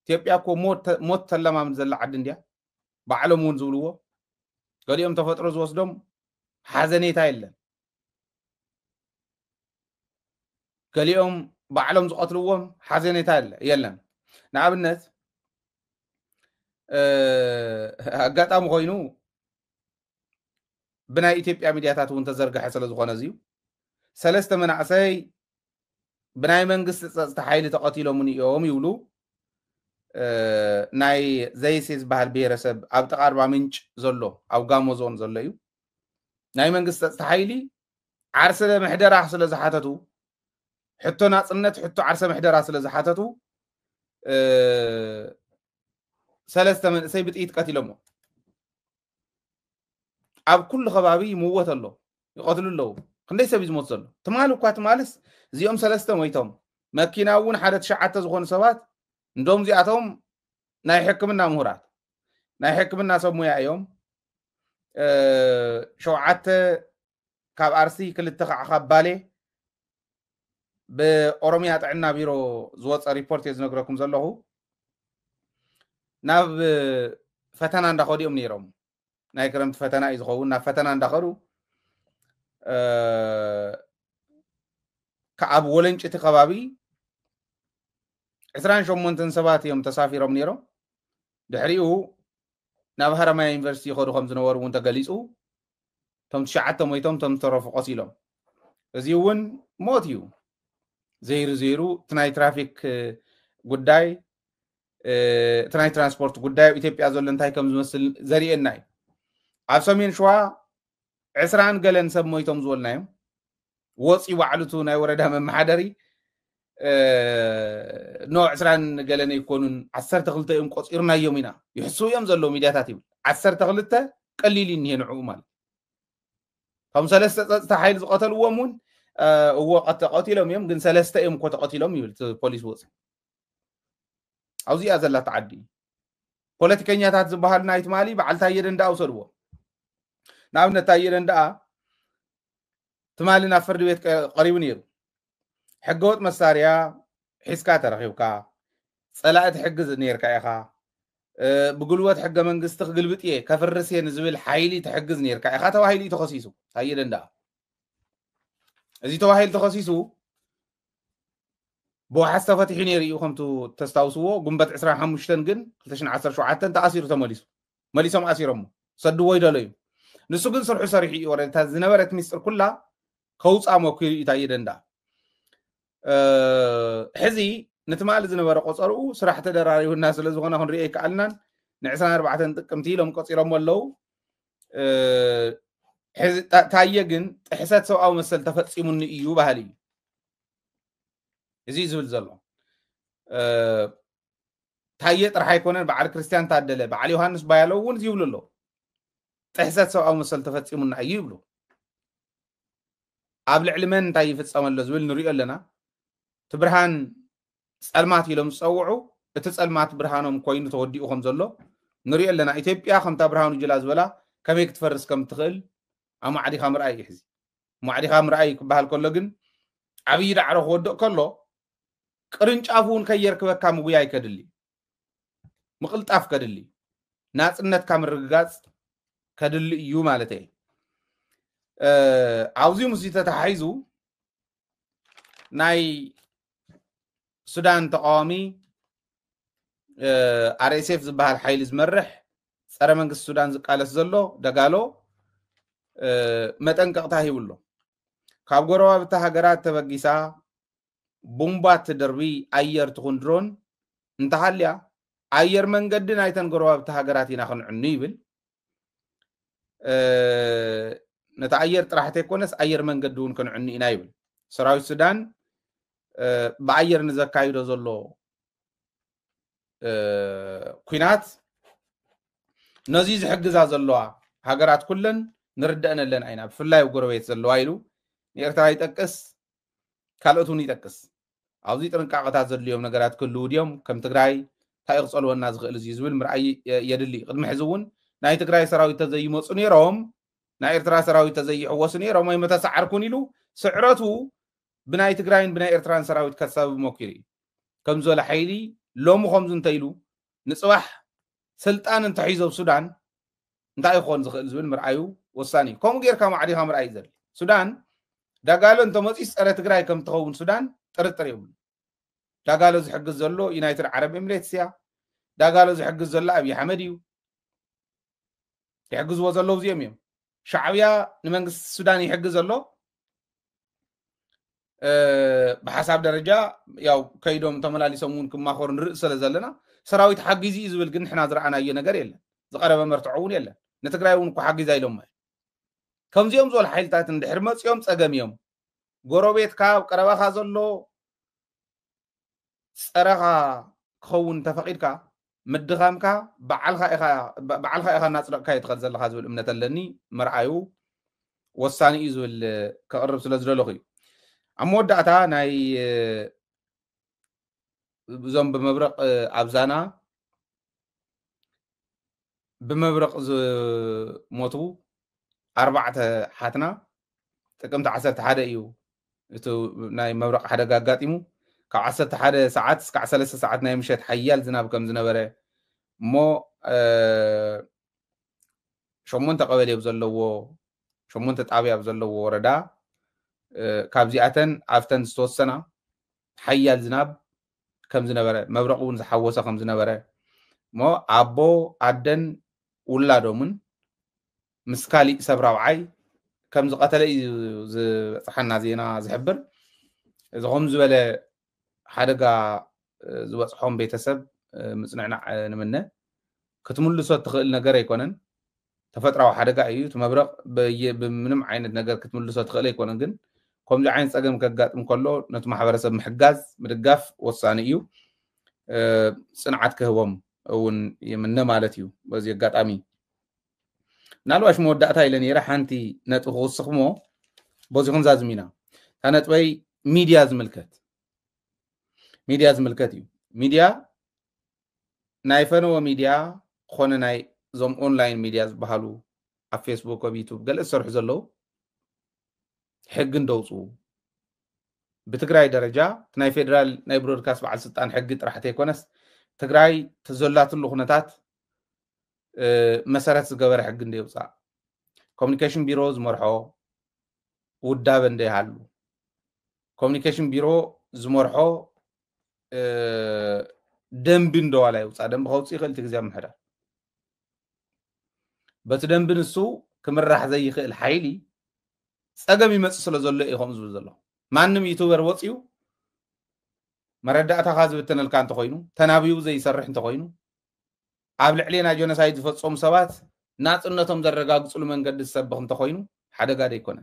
ኢትዮጵያ እኮ ሞት ተ- ሞት ተለማምድ ዘላ ዓዲ እንድያ። ባዕሎም እውን ዝብልዎ፣ ገሊኦም ተፈጥሮ ዝወስዶም ሓዘኔታ የለን። ገሊኦም ባዕሎም ዝቐትልዎም ሓዘኔታ የለ- የለን። ንኣብነት እ፣ ኣጋጣሚ ኮይኑ ብናይ ኢትዮጵያ ሚዲያታት እውን ተዘርግሐ ስለ ዝኾነ እዚዩ፣ ሰለስተ መናእሰይ ብናይ መንግስቲ ፀፅታ ሓይሊ ተቐቲሎም እዮም ይብሉ። እ፣ ናይ ዘይሴ ዝበሃል ብሄረሰብ ኣብ ጥቓ ኣርባ ምንጭ ዘሎ፣ ኣብ ጋሞ ዞን ዘሎ እዩ። ናይ መንግስቲ ፀፅታ ሓይሊ ዓርሰ ምሕደራ ስለ ዝሓተቱ፣ ሕቶ ናፅነት፣ ሕቶ ዓርሰ ምሕደራ ስለ ዝሓተቱ፣ እ፣ ሰለስተ መንእሰይ ብጥይት ቀቲሎሞ። ኣብ ኩሉ ከባቢ ይምወት ኣሎ፣ ይቐትሉ ኣለዉ። ክንደይ ሰብ እዩ ዝሞት ዘሎ? ትማል እኳ፣ ትማልስ እዚኦም ሰለስተ ሞይቶም፣ መኪና እውን ሓደ ትሽዓተ ዝኾኑ ሰባት፣ እንዶም እዚኣቶም ናይ ሕክምና ምሁራት፣ ናይ ሕክምና ሰብ ሙያ እዮም። እ፣ ሸውዓተ ካብ ኣርሲ፣ ክልተ ከዓ ካብ ባሌ። ብኦሮሚያ ጥዕና ቢሮ ዝወፀ ሪፖርት እየ ዝነግረኩም ዘለኹ። ናብ ፈተና እንዳኸዱ እዮም ነይሮም። ናይ ክረምቲ ፈተና እዩ ዝኸውን። ናብ ፈተና እንዳኸዱ፣ እ፣ ከ-፣ ኣብ ወለንጭቲ ከባቢ ዕስራን ሸሞንተን ሰባት እዮም ተሳፊሮም ነይሮም። ድሕሪኡ ናብ ሃረማያ ዩኒቨርሲቲ ይኸዱ ከም ዝነበሩ እውን ተገሊፁ። እቶም ትሽዓተ ሞይቶም፣ እቶም ዝተረፉ ቆሲሎም። እዚ እውን ሞት እዩ። ዘይሩ ዘይሩ እቲ ናይ ትራፊክ፣ እ፣ ጉዳይ፣ እ፣ እቲ ናይ ትራንስፖርት ጉዳይ ኣብ ኢትዮጵያ ዘሎ እንታይ ከም ዝመስል ዘርእየና እዩ። ኣብ ሰሜን ሸዋ ዕስራን ገለን ሰብ ሞይቶም ዝበልናዮም፣ ወፂ ባዕሉ እቲ ናይ ወረዳ መመሓደሪ፣ እ፣ ኖ ዕስራን ገለን ኣይኮኑን፣ ዓሰርተ ክልተ እዮም ቆፂርናዮም ኢና፣ ይሕስው እዮም ዘለዉ ሚድያታት ይብል። ዓሰርተ ክልተ ቀሊል እዩ እኒሄ ንዕኡ ማለት። እቶም ሰለስተ ፀፅታ ሓይሊ ዝቐተልዎም እውን፣ እ፣ እዎ ቀተ-፣ ቀቲሎም እዮም፣ ግን ሰለስተ እዮም እኮ ተቐቲሎም ይብል እቲ ፖሊስ ወፂ። ኣብዚኣ ዘላ ዓዲ ፖለቲከኛታት ዝበሃሉ ናይ ትማሊ በዓል ታየ ደንደኣ ውሰድዎ። ንኣብነት ታየ ደንደኣ ትማሊ ናብ ፍርዲ ቤት ቀ-፣ ቀሪቡ ነይሩ። ሕገወጥ መሳርያ ሒዝካ ተረኺብካ፣ ጸላእቲ ሕጊ ዝ-፣ ነይርካ ኢኻ፣ እ፣ ብጉልበት ሕገ መንግስቲ ክግልብጥ እየ፣ ከፍርስ እየ ንዝብል ሓይሊ ትሕግዝ ነይርካ ኢኻ ተባሂሉ እዩ ተኸሲሱ። ታየ ደንደኣ እዚ ተባሂሉ ተኸሲሱ ብዋሕስ ተፈቲሑ ነይሩ እዩ። ከምቱ ተስታውስዎ፣ ጉንበት ዕስራን ሓሙሽተን ግን ክልተ ሽሕን ዓሰርተ ሸውዓተን ተኣሲሩ ተመሊሱ። መሊሶም ኣሲሮሞ። ሰድዎ ይደለዩ። ንሱ ግን ስርሑ ሰሪሑ እዩ። ወረታ ዝነበረት ሚስጥር ኩላ ከውፃ መኪሩ እዩ ታየ ደንደኣ። እ፣ ሕዚ ንትማሊ ዝነበረ ቆፀርኡ ስራሕ ተደራሪቡና ስለ ዝኾነ ክንሪኦ ኣይከኣልናን። ንዕስራን ኣርባዕተን ጥቅምቲ ኢሎም ቆፂሮሞ ኣለዉ። እ፣ ሕዚ ታ-፣ ታየ ግን ጥሕሰት ሰብኣዊ መሰል ተፈፂሙኒ እዩ በሃሊ እዩ። እዚ እዩ ዝብል ዘሎ። እ፣ ታየ ጥራሕ ኣይኮነን፣ በዓል ክርስቲያን ታደለ፣ በዓል ዮሃንስ ባያለው እውን ይብሉ ኣለዉ። ጥሕሰት ሰብኣዊ መሰል ተፈፂሙና እዩ ይብሉ። ኣብ ልዕሊ መን እንታይ ይፍፀም ኣሎ ዝብል ንሪኦ ኣለና። እቲ ብርሃን ጸልማት ኢሎም ዝፀውዑ፣ እቲ ጸልማት ብርሃኖም ኮይኑ ተወዲኡ ከም ዘሎ ንሪኦ ኣለና። ኢትዮጵያ ከምታ ብርሃኑ ጁላ ዝበላ ከመይ ክትፈርስ ከም እትኽእል ኣማዕዲኻ ምርኣይ እዩ ሕዚ። ኣማዕዲኻ ምርኣይ ክበሃል ከሎ ግን ዓብዪ ዳዕሮ ክወድቕ ከሎ ቅርንጫፉ እውን ከየርክበካ ምጉያይ ከድሊ፣ ምቕልጣፍ ከድሊ፣ ናጽነትካ ምርግጋጽ ከድሊ እዩ ማለት እየ። እ፣ ኣብዚ ምስዚ ተተሓሒዙ ናይ ሱዳን ተቃዋሚ፣ እ፣ ኣር ኤስ ኤፍ ዝበሃል ሓይሊ ዝመርሕ ጸረ መንግስቲ ሱዳን ዝቃለስ ዘሎ ደጋሎ፣ እ፣ መጠንቀቕታ ሂቡ ኣሎ። ካብ ጎረባብቲ ሃገራት ተበጊሳ ቡምባ ትድርቢ ኣየር ትኹን ድሮን እንተሃልያ፣ ኣየር መንገዲ ናይተን ጎረባብቲ ሃገራት ኢና ክንዕኑ ይብል። እ፣ ነቲ ኣየር ጥራሕ ተይኮነስ ኣየር መንገዲ እውን ክንዕኑ ኢና ይብል። ሰራዊት ሱዳን፣ እ፣ ብኣየር ንዘካይዶ ዘሎ፣ እ፣ ኲናት ነዚ ዝሕግዛ ዘለዋ ሃገራት ኩለን ንርደአነለን ኣይና፣ ብፍላይ ኣብ ጎረቤት ዘለዋ ኢሉ ንኤርትራ ይጠቅስ፣ ካልኦት እውን ይጠቅስ። ኣብዚ ጥንቃቐታት ዘድልዮም ነገራት ክህልዉ ድዮም? ከም ትግራይ እንታይ ክጸልወና ዝኽእል እዚ ዝብል ምርኣይ የ-፣ የድሊ። ቅድሚ ሕዚ እውን ናይ ትግራይ ሰራዊት ተዘይመፁ ነይሮም፣ ናይ ኤርትራ ሰራዊት ተዘይሕወሱ ነይሮም ወይ መተሰዓርኩን ኢሉ ስዕረቱ ብናይ ትግራይን ብናይ ኤርትራን ሰራዊት ከሳብብ ሞኪሩ እዩ። ከም ዝበለ ሓይሊ ሎሚ ከምዚ እንተኢሉ ንፅባሕ ስልጣን እንተሒዞ ኣብ ሱዳን እንታይ ይኾን ዝኽእል ዝብል ምርኣዩ ወሳኒ እዩ። ከምኡ ጌርካ ማዕዲኻ ምርኣይ ዘድሊ። ሱዳን ዳጋሎ እንተመፂስ ጸረ ትግራይ ከም ትኸውን ሱዳን ጥርጥር የብሉ። ዳጋሎ ዝሕግዝ ዘሎ ዩናይትድ ዓረብ ኤምሬትስ እያ። ዳጋሎ ዝሕግዝ ዘሎ ኣብይ ኣሕመድ እዩ። ይሕግዝዎ ዘለዉ እዚኦም እዮም። ሻዕብያ ንመንግስቲ ሱዳን ይሕግዝ ዘሎ። ብሓሳብ ደረጃ ያው ከይዶም ተመላሊሶም እውን ክማኸሩ ንርኢ ስለ ዘለና ሰራዊት ሓጊዙ እዩ ዝብል ግን ንሕና ዝረኣናዮ ነገር የለን። ዝቀረበ መርትዖ እውን የለን። ንትግራይ እውን እኮ ሓጊዛ ኢሎም እዮም። ከምዚኦም ዝበሉ ሓይልታት እንድሕር መፂኦም ፀገም እዮም። ጎረቤትካ ኣብ ቀረባኻ ዘሎ ፀረኻ ክኸውን ተፈቂድካ ምድኻምካ በዓልካ ኢኻ እናፅለቕካዮ ትኸድ ዘለኻ ዝብል እምነት ኣለኒ። መርኣዩ ወሳኒ እዩ ዝብል ከቕርብ ስለ ዝደለኹ እዩ። ኣብ መወዳእታ ናይ እዞም ብመብረቕ ኣብዛና ብመብረቕ ዝሞቱ ኣርባዕተ ሓትና ጥቅምቲ ዓሰርተ ሓደ እዩ እቲ ናይ መብረቕ ሓደጋ ኣጋጢሙ። ካብ ዓሰርተ ሓደ ሰዓት እስካዕ ሰለስተ ሰዓት ናይ ምሸት ሓያል ዝናብ ከም ዝነበረ እሞ ሸሞንተ ቀበሌ ኣብ ዘለዎ ሸሞንተ ጣብያ ኣብ ዘለዎ ወረዳ ካብዚኣተን ኣብተን ዝተወሰና ሓያል ዝናብ ከም ዝነበረ መብረቕ እውን ዝሓወሰ ከም ዝነበረ እሞ ኣቦ ኣደን ውላዶምን ምስ ካሊእ ሰብ ራብዓይ ከም ዝቐተለ እዩ ዝበፅሓና ዜና ዝሕብር። እዚ ከም ዝበለ ሓደጋ ዝበፅሖም ቤተሰብ ምፅንዕናዕ ንምነ። ክትምልሶ እትኽእል ነገር ኣይኮነን። ተፈጥራዊ ሓደጋ እዩ። እቲ መብረቕ ብምንም ዓይነት ነገር ክትምልሶ ትኽእል ኣይኮነን። ግን ከምዚ ዓይነት ፀገም ከጋጥም ከሎ ነቲ ማሕበረሰብ ምሕጋዝ ምድጋፍ ወሳኒ እዩ። ፅንዓት ክህቦም እውን ይምነ ማለት እዩ። በዚ ኣጋጣሚ ምናልባሽ መወዳእታ ኢለ ነይረ ሓንቲ ነጥቢ ክውስኽሞ በዚ ክንዛዝም ኢና። እታ ነጥበይ ሚድያ ዝምልከት ሚድያ ዝምልከት እዩ። ሚድያ ናይ ፈነወ ሚድያ ኮነ ናይ እዞም ኦንላይን ሚድያ ዝበሃሉ ኣብ ፌስቡክ ኣብ ዩቱብ ገለ ዝሰርሑ ዘለዉ ሕጊ እንደውፅኡ ብትግራይ ደረጃ ናይ ፌደራል ናይ ብሮድካስት በዓል ስልጣን ሕጊ ጥራሕ ተይኮነስ ትግራይ ተዘላትሉ ኩነታት መሰረት ዝገበረ ሕጊ እንደየውፃእ ኮሚኒኬሽን ቢሮ ዝመርሖ ውዳበ እንደይሃሉ ኮሚኒኬሽን ቢሮ ዝመርሖ ደንቢ እንደዋላ ይውፃእ። ደንቢ ከውፅእ ይኽእል እቲ ግዜ ምሕዳር በቲ ደንቢ ንሱ ክምራሕ ዘይኽእል ሓይሊ ፀገም ይመፅእ ስለ ዘሎ እዩ ከምኡ ዝብል ዘሎ። ማንም ዩቱበር ወፂኡ መረዳእታኻ ዝብተነልካ እንተኮይኑ ተናቢቡ ዘይሰርሕ እንተኮይኑ ኣብ ልዕሌና ጀኖሳይድ ዝፈፀሙ ሰባት ናፅነቶም ዘረጋግፅሉ መንገዲ ዝሰብኽ እንተኮይኑ ሓደጋ ዶ ኣይኮነን?